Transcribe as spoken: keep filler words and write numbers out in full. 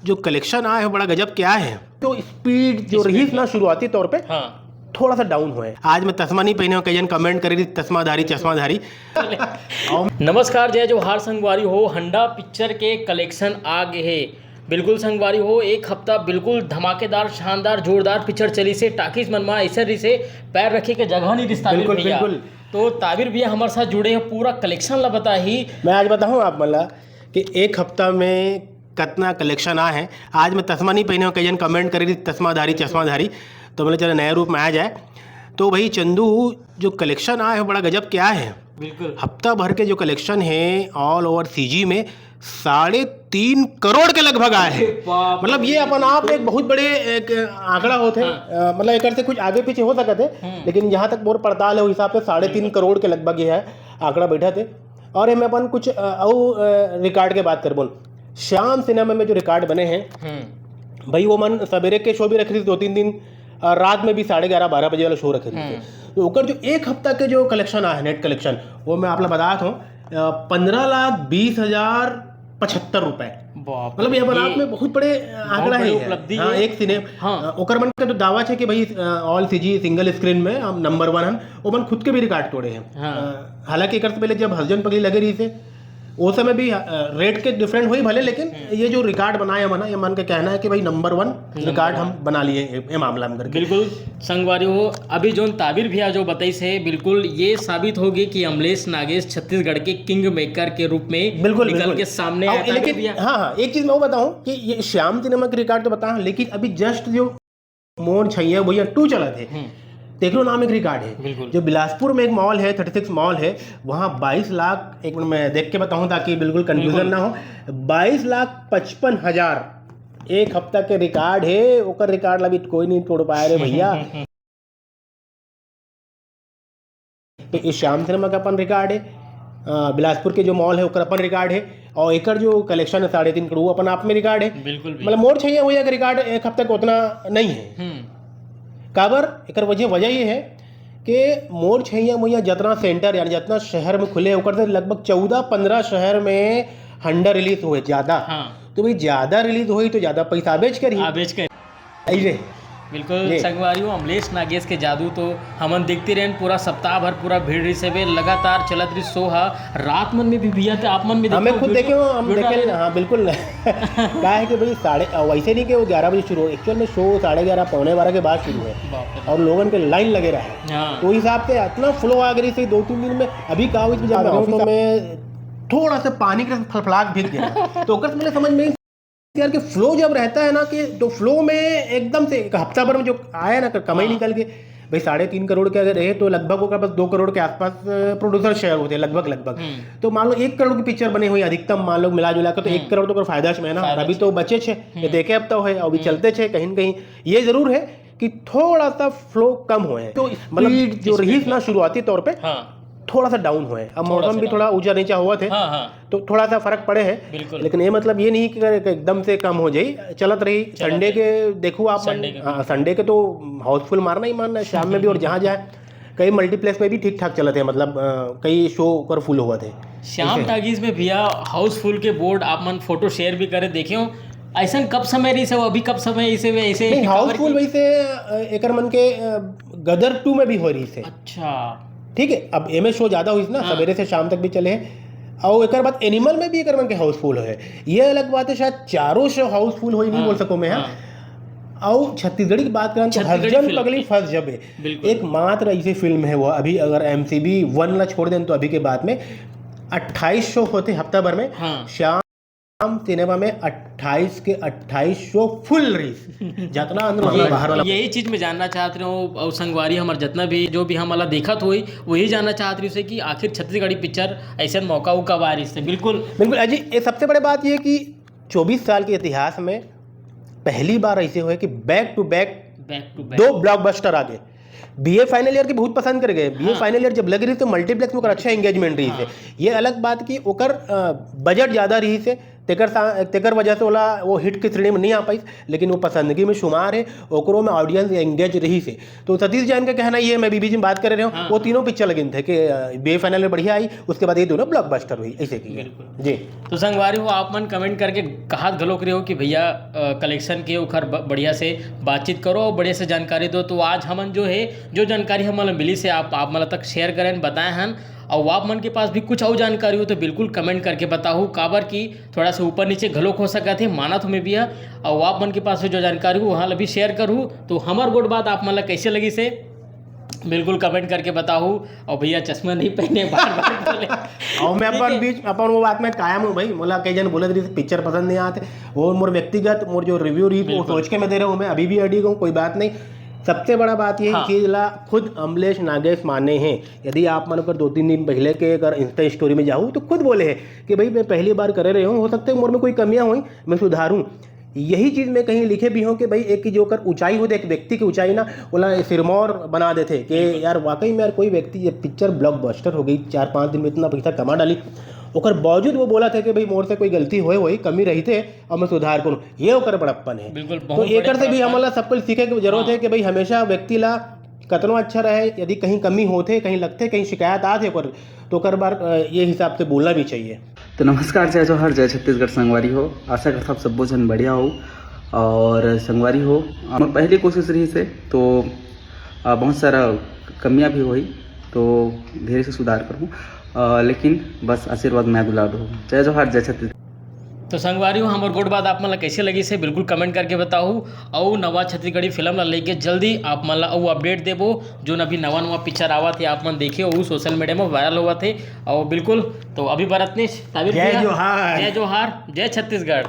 जो कलेक्शन आए हे, बड़ा गजब के आए हे। तो स्पीड जो रहीस ना शुरुआती तौर पे, हाँ। थोड़ा सा डाउन होए। आज मैं तसमा नहीं पहने हूँ, कई जन कमेंट करे रही, "तसमाधारी, चश्माधारी।" नमस्कार, जय जोहार संगवारी हो, हंडा पिक्चर के कलेक्शन आ गे हे। बिल्कुल संगवारी हो, एक हफ्ता बिल्कुल धमाकेदार, शानदार, जोरदार पिक्चर चलिस हे। टाकीज मन मा ऐसे रहिस हे, पैर रखे के जगह नहीं रहिस ताबिर बिल्कुल, भैया। बिल्कुल। तो ताबिर भैया हमर साथ जुड़े हे, पूरा कलेक्शन ला बताही। मैं आज बताहूँ आप मन ला कि एक हफ्ता में कतना कलेक्शन आए हे। आज मैं तसमा नहीं पहने हूँ, कई जन कमेंट करे रही, "तसमाधारी, चश्माधारी।" तो मतलब चलो नया रूप में आ जाए। तो भाई चंदू, जो कलेक्शन आए हे, बड़ा गजब के आए हे। बिल्कुल। हफ्ता भर के जो कलेक्शन हे ऑल ओवर सीजी में, साढ़े तीन करोड़ के लगभग आए हे। अरे बाप मतलब ये रे। अपन आप एक बहुत बड़े एक आंकड़ा होथे। हाँ। अ, मतलब एकर से कुछ आगे पीछे हो सकत हे, हम्म। लेकिन जहाँ तक मोर पड़ताल हे, उस हिसाब से साढ़े तीन करोड़ के लगभग ये हे आंकड़ा बैठा थे। और एमे अपन कुछ, अ, अउ, अ, रिकॉर्ड के बात करबो। श्याम सिनेमा में जो रिकॉर्ड बने हे, हम्म। भाई वो मन सवेरे के शो भी रखे रहिस दो तीन दिन, अ, रात में भी साढ़े ग्यारह, बारह बजे वाला शो रखे रहिस। हम्म। तो ओकर जो एक हफ्ता के जो कलेक्शन आए हे, नेट कलेक्शन, वो मैं आप ला बतात हूँ, अ, पन्द्रह लाख बीस हजार पचहत्तर रुपए। बाप मतलब ये रे। अपन आप में बहुत बड़े, अ, बहुत आंकड़ा बड़े हे। उपलब्धि हाँ, हे। एक सिने-, हाँ। अ, ओकर मन के तो दावा हे कि भाई, अ, ऑल सीजी सिंगल स्क्रीन में हम नंबर वन हन, वो मन खुद के भी रिकॉर्ड तोड़े हे। हाँ। अ, हालांकि एकर से पहले जब हरिजन पगली लगे रहिस हे, वो समय भी, अ, रेट के डिफरेंट होही भले, लेकिन हम्म। ये जो रिकॉर्ड बनाए हे मन, ये मन के कहना हे कि भाई नंबर वन नंबर रिकॉर्ड वन। हम बना लिए ये, ये मामला में करके। बिल्कुल संगवारी हो, अभी जोन ताबिर भैया जो बताइस हे, बिल्कुल ये साबित होगे कि अमलेश नागेश छत्तीसगढ़ के किंग मेकर के रूप में बिल्कुल, निकल बिल्कुल। के सामने अब आए। ताबिर लेकिन भैया। हाँ, हाँ, एक चीज मैं वो बताऊं कि ये श्याम सिनेमा के रिकॉर्ड तो बताया, लेकिन अभी जस्ट जो मोर छैया भुइयां टू चलत हे। हम्म। तेकरो नाम एक रिकॉर्ड हे। बिल्कुल। जो बिलासपुर में एक मॉल हे, थर्टी सिक्स मॉल हे, वहाँ बाईस लाख, एक मिनट मैं देख के बताऊँ ताकि बिल्कुल कन्फ्यूजन बिल्कुल। ना हो, बाईस लाख पचपन हजार एक हफ्ता के रिकॉर्ड हे, ओकर रिकॉर्ड ला भी कोई नहीं तोड़ पाए रे भैया। तो ये श्याम सिनेमा के अपन रिकॉर्ड हे, अ, बिलासपुर के जो मॉल हे ओकर अपन रिकॉर्ड हे, और एकर जो कलेक्शन हे साढ़े तीन करोड़, वो अपन आप में रिकॉर्ड हे। बिल्कुल, बिल्कुल। मतलब मोर छैया भुइयां के रिकॉर्ड एक हफ्ता के उतना नहीं हे। हम्म। काबर? एकर वजह, वजह ये हे कि मोर छैया भुइयां जतना सेंटर यानी जतना शहर में खुले हे, ओकर से लगभग चौदह पन्द्रह शहर में हंडा रिलीज होए ज्यादा। हाँ। तो भाई ज्यादा रिलीज होही तो ज्यादा पैसा आबेच करही। आबेच करही। अइसे। बिल्कुल, ये। संगवारी हो, अमलेश नागेश के जादू तो हमन देखते रहेन, पूरा सप्ताह भर पूरा भीड़ रहिस हवे, लगातार चलत रहिस शो ह, रात मन में भी भैया थे, आप मन भी हमें देखे हो खुद video? देखे हो, हम video देखे डाले हैं, हो? हाँ, बिल्कुल। का हे कि भाई साढ़े, अ, वैसे नहीं कि वो ग्यारह बजे शुरू हो, एक्चुअल में शो साढ़े ग्यारह, पौने बारह के बाद शुरू हे बाप रे। और लोगन के लाइन लगे रहे। हाँ। तो हिसाब से इतना फ्लो आ गई थी दो तीन दिन में। अभी का हुई, जब मैं हाँ, ऑफिस में थोड़ा सा पानी के फलफलाट भीग गया, तो ओकर से मेरे समझ में यार कि फ्लो जब रहता है ना, कि तो फ्लो में एकदम से एक हफ्ता भर में जो आया ना कमाई हाँ। निकल के, भाई साढ़े तीन करोड़ के अगर रहे तो लगभग ओकर पास दो करोड़ के आसपास प्रोड्यूसर शेयर होते हैं लगभग, लगभग। हम्म। तो मान लो एक करोड़ की पिक्चर बनी हुई अधिकतम, मान लो मिला जुला के, तो हम्म। एक करोड़ तो ओकर फायदा में है ना। फायदा अभी तो बचे छे, हम्म। ये देखे अब तो है, अभी हम्म। चलते छे कहीं न कहीं। ये जरूर है कि थोड़ा सा फ्लो कम होए, तो मतलब speed जो रहीस ना शुरुआती तौर पे, हाँ। थोड़ा सा डाउन होए। अब थोड़ा मौसम सा भी डाउन। थोड़ा ऊंचा नीचा हुआ थे, हाँ, हाँ। तो थोड़ा सा फर्क पड़े है। बिल्कुल। लेकिन ये मतलब ये नहीं कि एकदम से कम हो जाए, चलत रही। चलत संडे रही। के देखो आप, संडे के हाँ, बिल्कुल। संडे के तो हाउसफुल मारना ही मारना है, शाम में भी और जहाँ जाए। कई मल्टीप्लेक्स में भी ठीक ठाक चलत है, मतलब, अ, कई शो ओकर फुल होवत है। श्याम ऐसे। टाकीज में भैया हाउसफुल के बोर्ड आप मन फोटो शेयर भी करे, देखे हो, ऐसन कब समय रहिस हे, वो अभी कब समय ऐसे वे ऐसे नहीं, कवर हाउसफुल की? वैसे, अ, एकर मन के, अ, गदर टू में भी हो रहिस हे। अच्छा। ठीक है, अब एमे शो ज्यादा होइस ना, हाँ। सवेरे से शाम तक भी चले हे। और एकर बाद एनिमल में भी एकर मन के हाउसफुल हे। ये अलग बात है, शायद चारों शो हाउसफुल होई, नहीं हाँ, बोल सको मैं, हाँ। हाँ। और छत्तीसगढ़ी की बात करें तो छत्तीसगढ़ी हरिजन फिल्म पगली की। फर्स्ट जब है। बिल्कुल। एकमात्र ऐसी फिल्म है वो, अभी अगर एमसीबी वन ला छोड़ दें तो अभी के बाद में अट्ठाईस शो होते हफ्ता भर में। हाँ। श्याम सिनेमा में अट्ठाईस के अट्ठाईस शो फुल रहिस, जितना अंदर वाला, ये, बाहर वाला। यही चीज मैं जानना चाहत रहे हूँ। और संगवारी हमार जितना भी, जो भी हमला देखत होई, वही जानना चाहत रहिस हे कि आखिर छत्तीसगढ़ी पिक्चर ऐसे मौका वो कब आ रहिस हे। बिल्कुल। बिल्कुल अजी, ये सबसे बड़े बात ये कि चौबीस साल के इतिहास में पहली बार ऐसे हुए कि back to back back to back। दो ब्लॉकबस्टर आ गए। बीए फाइनल ईयर के बहुत पसंद कर गए। बीए हाँ। फाइनल ईयर जब लग रही तो मल्टीप्लेक्स में ओकर अच्छा एंगेजमेंट रही हाँ। थे। ये अलग बात कि ओकर, अ, बजट ज्यादा रही से, तेकर सा-, तेकर वजह से ओला वो हिट के श्रेणी में नहीं आ पाइस, लेकिन वो पसंदगी में शुमार है, ओकरो में ऑडियंस एंगेज रहिस हे। तो सतीश जैन का कहना ये, मैं बीबीजी में बात करे रहे हूँ, हाँ, वो हाँ। तीनों पिक्चर लगिन थे कि, अ, बे फाइनल में बढ़िया आई, उसके बाद ये दोनों ब्लॉकबस्टर हुई, ऐसे की है। बिल्कुल। जी। तो संगवारी हो, आप मन कमेंट करके कहत घलोक रहे हो कि भैया, अ, कलेक्शन के ओखर ब-, बढ़िया से बातचीत करो और बढ़िया से जानकारी दो। तो आज हमन जो है, जो जानकारी हमन ला मिलिस हे, आप, आप मन ला तक शेयर करें, बताए हन। और आप मन के पास भी कुछ और जानकारी हो तो बिल्कुल कमेंट करके बताओ, काबर कि थोड़ा सा ऊपर नीचे घलोक हो सकत हे, मानत हूँ मैं भी। और आप मन के पास जो जानकारी हो, वहाँ ला भी शेयर करूँ। तो हमर गोठ बात आप मन ला कैसे लगिस हे, बिल्कुल कमेंट करके बताओ। और भैया, चश्मा नहीं पहने, बार बार बोले। और मैं ठीक अपन है। बीच, अपन वो बात में कायम हूँ भाई, मोला कई जन बोलत रहिस पिक्चर पसंद नहीं आते, वो मोर व्यक्तिगत, मोर जो रिव्यू रही, वो बिल्कुल। सोच के मैं दे रहा हूँ, मैं अभी भी अडिग हूँ, कोई बात नहीं। सबसे बड़ा बात ये हाँ। चीज़ ला खुद अमलेश नागेश माने हैं। यदि आप मन कर दो तीन दिन पहले के अगर इंस्टा स्टोरी में जाहू तो खुद बोले हैं कि भाई, मैं पहली बार करे रहे हूँ, हो सकता है मोर में कोई कमियाँ होई, मैं सुधारूँ। यही चीज़ मैं कहीं लिखे भी हूँ कि भाई, एक जो ओकर ऊंचाई होथे, एक व्यक्ति की ऊंचाई ना, ओला सिरमौर बना देथे कि बिल्कुल। यार, वाकई में यार, कोई व्यक्ति जब पिक्चर ब्लॉकबस्टर हो गई, चार पाँच दिन में इतना पैसा कमा डाली, ओकर बावजूद वो बोलत हे कि भाई, मोर से कोई गलती होए होई, कमी रहिथे, और मैं सुधार करूँ, ये ओकर बड़प्पन है। बिल्कुल, तो बहुत बड़े एकर से भी बड़प्पन। हमन ला सब कुछ सीखे की जरूरत हाँ। है कि भाई, हमेशा व्यक्ति ला कतनो अच्छा रहे, यदि कहीं कमी होथे, कहीं लगथे, कहीं शिकायत आथे ओकर, तो ओकर बार, अ, ये हिसाब से बोलना भी चाहिए। तो नमस्कार, जय जोहार, जय छत्तीसगढ़ संगवारी हो। आशा करथंव आप सब्बो झन बढ़िया हो। और संगवारी हो, हमर पहली कोशिश रहिस हे, तो, अ, बहुत सारा कमियां भी होई, तो धीरे से सुधार करहूँ। अ, लेकिन बस आशीर्वाद, मया दुलार दो। जय जोहार, जय छत्तीसगढ़। तो संगवारी हो, हमर गोठ बात आप मन ला कैसे लगिस हे, बिल्कुल कमेंट करके बताओ। अउ नवा छत्तीसगढ़ी फिल्म ला लेके जल्दी आप मन ला अउ अपडेट देबो। जोन अभी नवा नवा पिक्चर आवत हे, आप मन देखे हो, सोशल मीडिया में वायरल होवत हे। अउ बिल्कुल, तो अभी बर अतनेच, ताबिर जय भैया, जोहार। जय जोहार, जय छत्तीसगढ़।